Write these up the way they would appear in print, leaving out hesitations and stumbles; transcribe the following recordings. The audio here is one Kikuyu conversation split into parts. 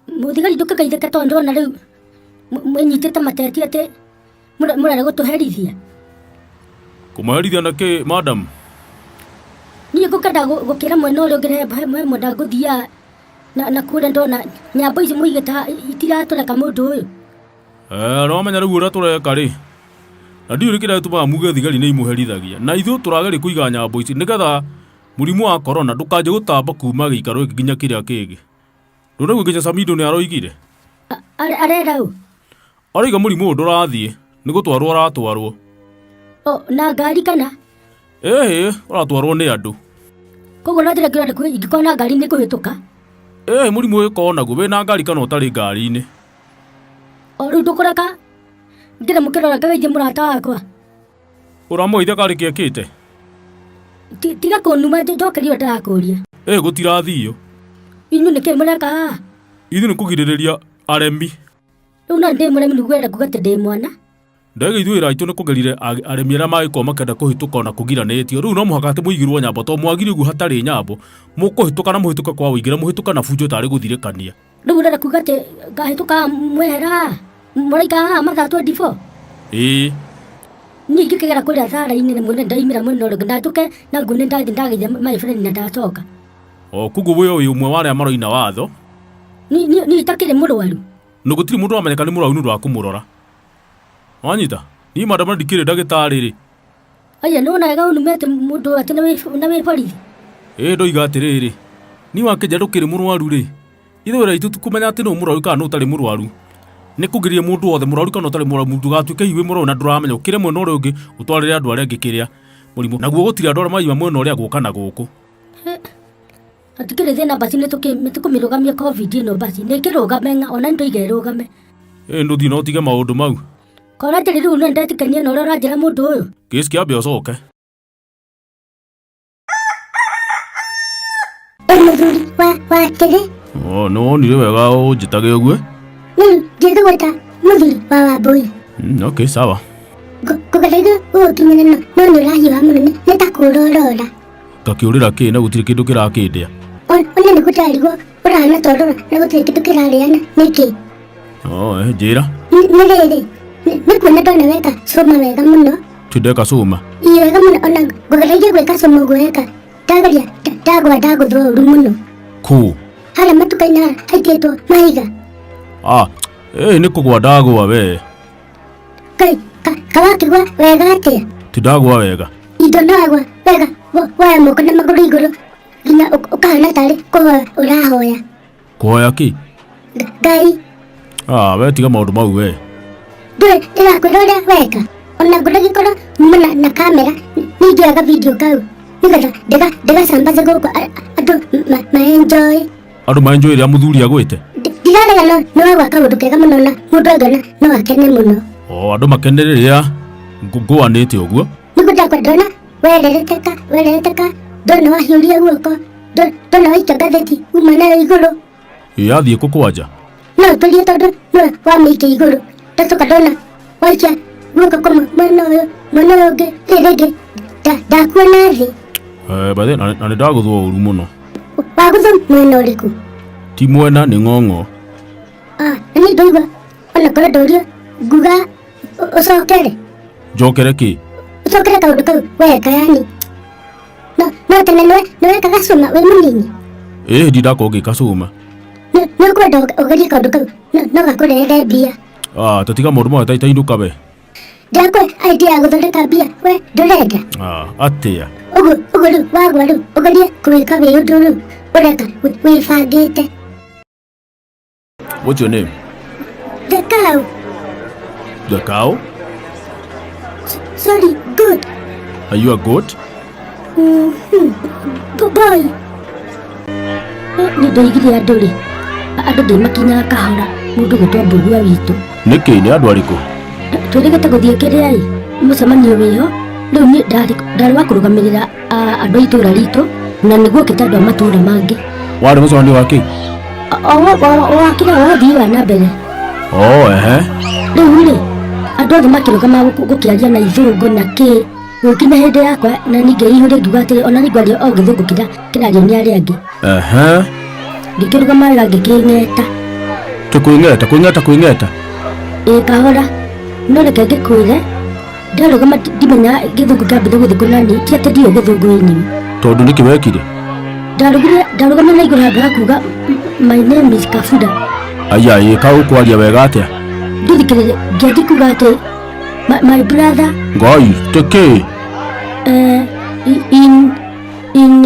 Mũthigari ndũkĩgeithĩke tondũ ndĩrona rĩu mwĩnyitĩte mateti atĩ mũrenda gũtũherithia. Kũmaherithia na kĩ madam? Niĩ ngũkenda gũkĩra mwena ũrĩa ũngĩ he mwena ngũthiaga na kũrĩa ndona nyambo ici mũigĩte haha itiratũreka mũndũ ũyũ. Eh, nĩwamenya rĩu ũrĩa tũreka rĩ na ndiũĩ nĩ kĩrĩa gĩtũmaga muge thigari nĩ imũherithagia na ithuĩ tũrageria kũiga nyambo ici nĩgetha mũrimũ wa korona ndũkanjie gũtamba kuma gĩikaro gĩkĩ nginya kĩrĩa kĩngĩ. Ndũnaigua nginya Samido nĩ aroigire? Arera ũ? Aroiga mũrimũ ũyũ ndũrathiĩ, nĩ gũtwarwo ũratwarwo. O, na ngari kana? Ĩhĩ, ũratwarwo nĩ andũ. Koguo na njĩra ĩngĩ ũrenda ingĩkorwo na ngari nĩ kũhĩtũka? Ĩhĩ, mũrimũ ũyũ ũkoragwo naguo wĩna ngari kana ũtarĩ ngari-inĩ. O rĩu ndũkũreka ngĩre mũkĩrora ngageithie mũrata wakwa? Ũramũgeithia karĩ kĩ ekĩte? Tiga kũnuma njokeria ũrĩa ndĩrakũria. Ĩ gũtirathio. Inyuĩ nĩkĩ mũreka haha? Ithuĩ nĩ kũgirĩrĩria aremi. Rĩu no ndĩ mũremi nĩguo ũrenda kuga atĩ ndĩ mwana? Ndege ithuĩ wĩra witũ nĩ kũgerire aremi arĩa mangĩkorwo makĩenda kũhĩtũka ona kũgiranĩtio. Rĩu no mũhaka atĩ mũigĩrwo nyambo tondũ mwagire ũguo hatarĩ nyambo mũkũhĩtũka na mũhĩtũke kwa ũingĩ na mũhĩtũke na bunjo tarĩ gũthirĩkania. Rĩu ũrenda kuga atĩ ngahĩtũka haha mwehera haha? Mũraikara haha mathaa 24? Ĩĩ. Niĩ ingĩkĩgera kũrĩa thara-inĩ na muone ndaimĩra mwena ũrĩa ũngĩ na njũke na nguo nĩ ndathiĩ ndageithia my friend na ndacoka. O koguo we wĩ ũmwe wa arĩa maroina watho. Niĩ itakĩrĩ mũrwaru. Na gũtirĩ mũndũ ũramenyeka nĩ mũrwaru nĩ ũndũ wa kũmũrora. Wanyita? Niĩ madam ndikĩrĩ ndagĩtarĩ rĩ. Aya nĩ wona wega ũnumĩte mũndũ atĩ na wĩ borithi. Ĩĩ ndoiga atĩrĩrĩ, niĩ wakĩnja ndũkĩrĩ mũrwaru rĩ, ithuĩ wĩra witũ ti kũmenya atĩ nũ mũrwaru kana nũ ũtarĩ mũrwaru. Nĩ kũgiria mũndũ wothe mũrwaru kana ũtarĩ mũrwaru ndũgatuĩke hihi wĩ mũrwaru na ndũramenya ũkĩre mwena ũrĩa ũngĩ ũtwarĩre andũ arĩa angĩ kĩrĩa mũrimũ. Naguo gũtirĩ andũ arĩa maima mwena ũrĩa gũka na gũkũ. Hatikĩrĩ thĩna basi nĩ tũkũmĩrũgamia covid ĩno basi nĩ ĩkĩrũgame ng'a ona ndoiga ĩrũgame. Ĩĩ ndũthiĩ na ũtige maũndũ mau. Kora atĩrĩ rĩu no ndetĩkania na ũrĩa ũranjĩra mũndũ ũyũ. Kĩsi kĩambe ũcoke. Ĩ mũthuri wa wakĩrĩ. Oh, nĩ wonire wega ũnjĩtage ũguo. Rĩu ngĩgũgwĩta mũthuri wa Wambũi. Okay, sawa. Ngũgereire gũgũkinyĩra no no nĩ ũrahiũha mũno nĩ ta kũũra ũrora. Ngakĩũrĩra kĩ na gũtirĩ kĩndũ kĩrakĩndĩa. Ona nĩ gũtarigwo ũrahana ta ũrora na gũtirĩ kĩndũ kĩrarĩana nĩkĩ? Oh, njĩra. Nĩ rĩrĩ, nĩ kuona ndona weka cũma wega mũno. Ti ndeka cũma. Ĩ wega mũno ona ngũgereire gwĩka cũma ũguo weka. Ndageria ndagwa ndagũthwo ũru mũno. Kũ? Harĩa matuka-inĩ harĩa haitĩtwo mahiga. Ah, nĩ kũgwa ndagwa we. Ngai, kawakĩgwa wega atĩa? Ti ndagwa wega. Indo no agwa wega woya moko na magũrũ igũrũ nginya ũkahana tarĩ kũhoya ũrahoya. Kũhoya kĩ? Ngai. Ah, we tiga maũndũ mau we. Ndũĩ ndĩrakwĩra ũrĩa weka. Ona ngũragĩkorwo nyuma na kamera nĩ ingĩoyaga video kau nĩgetha ndĩgacambaze gũkũ andũ ma enjoy. Andũ ma enjoy rĩrĩa mũthuri agwĩte? Ndirarega no nĩ wagwa kaũndũ kega mũno na mũndũ angĩona no akene mũno. O andũ makene rĩrĩa ngũanĩte ũguo. Nĩguo ndakwa ndona werereteka werereteka ndona wahiũria guoko ndona waikia ngathĩti uma nayo igũrũ. Ĩ yathiĩ kũ kwanja? No ũtũrie tondũ nĩwe wamĩikia igũrũ. Ndacoka ndona waikia guoko kũmwe mwena ũyũ mwena ũyũ ũngĩ rĩrĩ rĩngĩ ndakuona thĩ. Eh, by the way, na nĩ ndagũthwo ũru mũno. Wagũthwo mwena ũrĩkũ? Ti mwena nĩ ng'ong'o. Ah, na niĩ ndaigua ona korwo ndorio nguga ũcokere. Njokere kĩ? Ũcokere kaũndũ kau weka yani. No no tene nĩwe nĩwekaga cuma wĩ mũnini. Ĩ ndi ndakorwo ngĩka cuma. Nĩ ũkwenda ũgerie kaũndũ kau no gakũrehere mbia. Ah, tatiga maũndũ maya ta inũka we. Ndakwe idea ya gũthondeka mbia we ndũrenda. Ah, atĩa? Ũguo ũguo rĩu wagwa rĩu ũgerie kũwĩka wĩ ũndũ rĩu ũreka wĩbangĩte. What's your name? The cow. The cow? Sorry, goat. Are you a goat? Boy. Nĩ ndoigire andũ rĩ, andũ ndĩmakinyaga kahora mũndũ gwĩtwo mbũrua witũ. Nĩkĩ nĩ andũ arĩkũ? Twĩrĩgĩte gũthiĩ kĩrĩa ĩ, mũcemanio wĩho, rĩu niĩ ndarĩ wa kũrũgamĩrĩra andũ a itũra ritũ na nĩguo okĩte andũ a matũra mangĩ. Warĩ mũcemanio wa kĩ? O wa kĩrĩa wa ũthii wa na mbere. Oh, ehe. Rĩu rĩ, andũ othe makĩrũgama gũkĩaria na ithũngũ na kĩ, gũgĩkinya hĩndĩ yakwa na niĩ ngĩihũria ngiuga atĩrĩ ona niĩ ngwaria o gĩthũngũ kĩrĩa kĩrario nĩ arĩa angĩ. Ehe. Ngĩkĩrũgama wega ngĩkĩng'eta. Atĩ kwĩng'eta kwĩng'eta kwĩng'eta. Ĩ kahora, no reke ngĩkwĩre, ndarũgama ndimenya gĩthũngũ kĩambire gũthiĩ kũnani, ti atĩ ndiũĩ gĩthũngũ ĩnyimi. Tondũ nĩkĩ wekire? Ndarũgire ndarũgamire na igũrũ handũ ha kuga my name is Kafura. Aya ĩ ka ũkwaria wega atĩa? Ndũthikĩrĩrie, ngĩanjia kuga atĩ my brother Ngai tĩkĩ? In in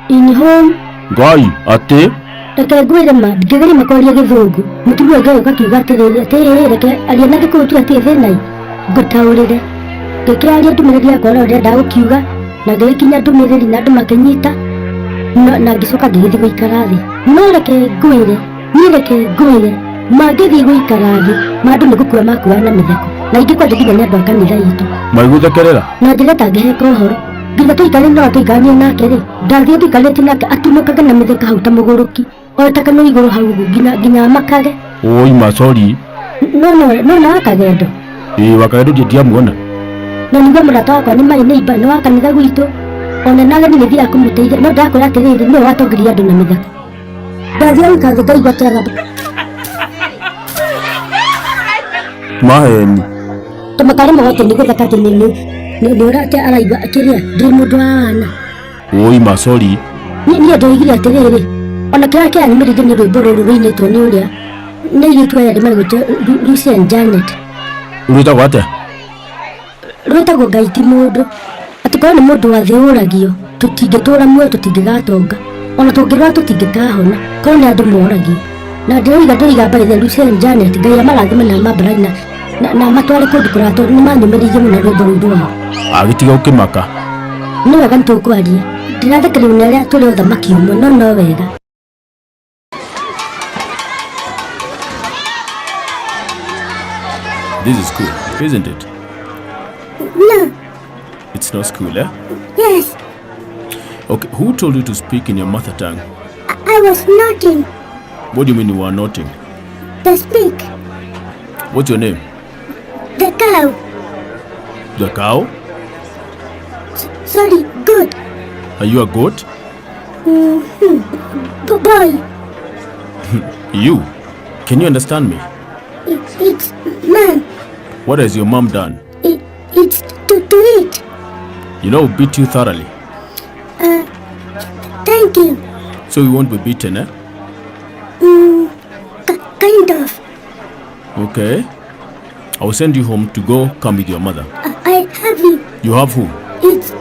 in home. Ngai atĩ? Reke ngwĩre ma, ndingĩgeria ma kwaria gĩthũngũ. Mũtumia ũngĩ agĩũka akiuga atĩrĩrĩ, atĩrĩrĩ, reke aria na gĩkũyũ tiga tirĩ thĩna ngũtaũrĩre. Ngĩkĩaria ndũmĩrĩri yakwa ũrĩa ndĩrendaga gũkiuga, na ngĩgĩkinyia ndũmĩrĩri na andũ makĩnyita, na ngĩcoka ngĩgĩthiĩ gũikara thĩ. No reke ngwĩre, niĩ reke ngwĩre, mangĩthiĩ gũikara thĩ, ma andũ nĩ gũkua makuaga na mĩtheko. Na ingĩ kwanja nginya nĩ andũ a kanitha itũ. Magĩgũthekerera? Na njĩra ĩtangĩheka ũhoro. Nginya tũikarĩte no tũikaranie nake rĩ, ndathiĩ tũikarĩte nake atumũkage na mĩtheka hau ta mũgũrũki, oete kanua igũrũ hau ũguo nginya nginya amakage. Oi ma sorry. No no no na wakagendo. Ĩĩ wakagendo ndiĩ ndiamuona. Na nĩguo mũrata wakwa nĩ marĩ neighbor nĩ wa kanitha gwitũ. Ona nawe nĩ thiaga kũmũteithia no ndakwĩra atĩrĩrĩ nĩwe watongoria andũ na mĩtheko. Ndathiĩ gũikara thĩ ngaigua kĩagamba. Maheni. Tũmakarĩ magoti nĩ gũtheka atĩ nĩ nĩ nĩ ũrĩa araigua kĩrĩa ndĩ mũndũ wa wana. Oi ma sorry. Niĩ ndoigire atĩrĩrĩ, ona kĩrĩa kĩranyumĩrĩire nĩ rwĩmbo rũrũ rũinĩtwo nĩ ũrĩa nĩ airĩtu aya erĩ marĩgwĩtwo Lucy and Janet. Rwĩtagwo atĩa? Rwĩtagwo Ngai ti mũndũ. Atĩ korwo nĩ mũndũ wa thĩ ũragio, tũtingĩtũra muoyo tũtingĩgatonga. Ona tũngĩrwara tũtingĩkahona, korwo nĩ andũ moragio. Na ndĩroiga ndĩroiga by the Lucy and Janet, Ngai amarathime na amambararie na amatware kũndũ kũraya tondũ nĩ manyũmĩrĩirie mũno rwĩmbo rũu rwao. Agĩtiga ũkĩmaka. Nĩ wega nĩ tũkwaria. Ndĩrathekererio nĩ arĩa tũrĩ ũthamaki ũmwe no no wega. This is cool, isn't it? No. It's not school, eh? Yes. Okay, who told you to speak in your mother tongue? I was nodding. What do you mean you were nodding? The speak. What's your name? The cow. The cow? Sorry, goat. Are you a goat? Mm-hmm. Boy. You? Can you understand me? It's mom. What has your mom done? It's to eat. You know, beat you thoroughly. Thank you. So you won't be beaten, eh? Kind of. Okay. I will send you home to go come with your mother. I have you. You have who? It's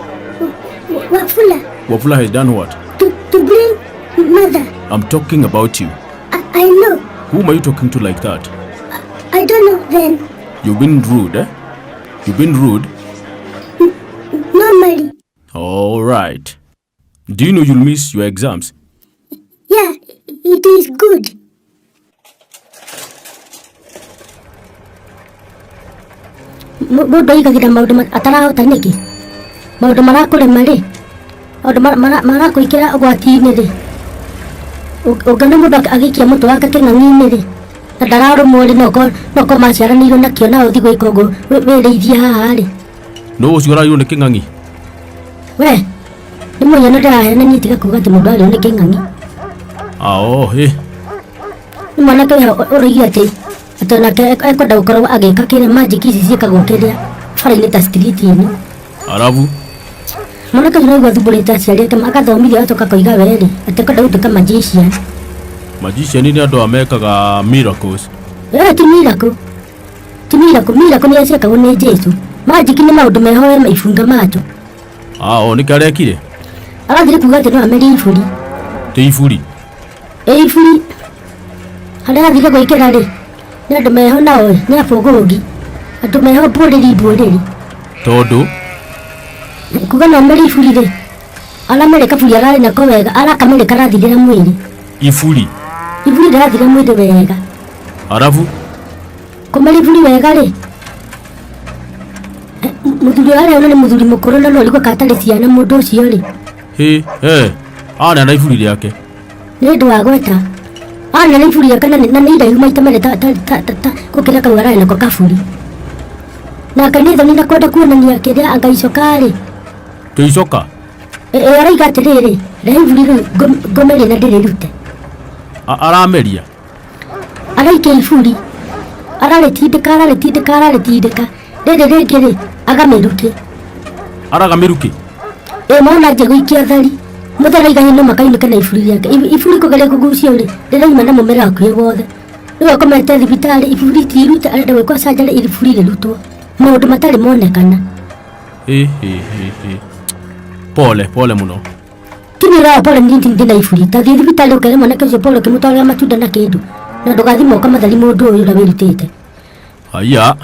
Wafula. Wafula has done what? To bring mother. I'm talking about you. I know. Whom are you talking to like that? I don't know then. You've been rude, eh? You've been rude? Normally. All right. Do you know you'll miss your exams? Yeah, it is good. Mũndũ aigagĩra maũndũ atarahota nĩkĩ? Maũndũ marakũrema rĩ, maũndũ marakũingĩra ũgwati-inĩ rĩ, ũngĩona mũndũ agĩikia mũtwe wake kĩng'ang'i-inĩ rĩ, na ndararũmwo rĩ, no ũkorwo maciaranĩirwo nakĩo na ũthiĩ gwĩka ũguo wĩrĩithie haha rĩ. Nũ ũcio ũrarĩirwo nĩ kĩng'ang'i? We, nĩ mũhiano ndĩraheana niĩ tiga kuga atĩ mũndũ arĩirwo nĩ kĩng'ang'i. Ao, hĩ. Nĩ mwanake ũyũ ũroigire atĩ atĩ onake ekwenda gũkorwo agĩka kĩrĩa magic ici ciĩkagwo kĩrĩa bara-inĩ ta street-inĩ. Arabu? Mwanake ũcio nĩaigua athumbũrĩte aciari ake agathomithio agacoka akoiga we rĩ atĩ ekwenda gũtuĩka magician. Magician nĩ andũ aya mekaga miracles. Ti miracle. Ti miracle, miracle nĩ ciekagwo nĩ Jesu. Magic nĩ maũndũ meho we ibunga macho. Ao, nĩkĩ arekire? Arathire kuga atĩ no amerie iburi. Ti iburi? Ĩ iburi. Harĩa arathire gwĩkĩra rĩ, nĩ andũ meho nao ĩ, nĩ abũgũngi. Andũ meho mbũrĩri mbũrĩri. Tondũ? Kuga no amerie iburi rĩ, aramere kaburi ararĩ nako wega, arakamere karathirĩra mwĩrĩ. Iburi? Iburi rĩrathira mwĩrĩ wega. Arabu? Kũmeria iburi wega rĩ, mũthuri ũrĩa arĩ nĩ mũthuri mũkũrũ na no ũrigwo kana atarĩ ciana mũndũ ũcio rĩ. Hĩ, he, ana na iburi rĩake. Nĩ ũndũ wa gweta. Ana na iburi rĩake na nĩ iraihu maita merĩ ta gũkĩra kau ararĩ nako kaburi. Nake nĩ thoni na kwenda kuonania kĩrĩa anga icoka rĩ. Tĩ icoka? Arauga atĩrĩrĩ, rehe iburi rĩu ngomerie na ndĩrĩrute. Arameria? Araikia iburi, ararĩtindĩka, ararĩtindĩka, ararĩtindĩka, rĩrĩ rĩngĩ rĩ, aga mĩrukĩ. Araga mĩrukĩ? Ĩ mwana anjia gũikia thari, mũtharaiga no makainũke na iburi rĩake. Iburi kũgeria kũgucio rĩ, rĩrauma na mũmera hakuhĩ wothe. Rĩu akomete thibitarĩ, iburi tirute, arenda gwĩkwo surgery iburi rĩrutwo. Maũndũ matarĩ monekana. Ĩ ĩ ĩ ĩ. Pole, pole mũno. Kinyĩra pole nĩ ndĩ na iburi. Ta thiĩ thibitarĩ ũkere mwanake ũcio pole ũkĩmũtwarĩra matunda na kĩndũ. Na ndũgathiĩ moka mathari mũndũ ũyũ ũrĩa wĩrutĩte. Haiya.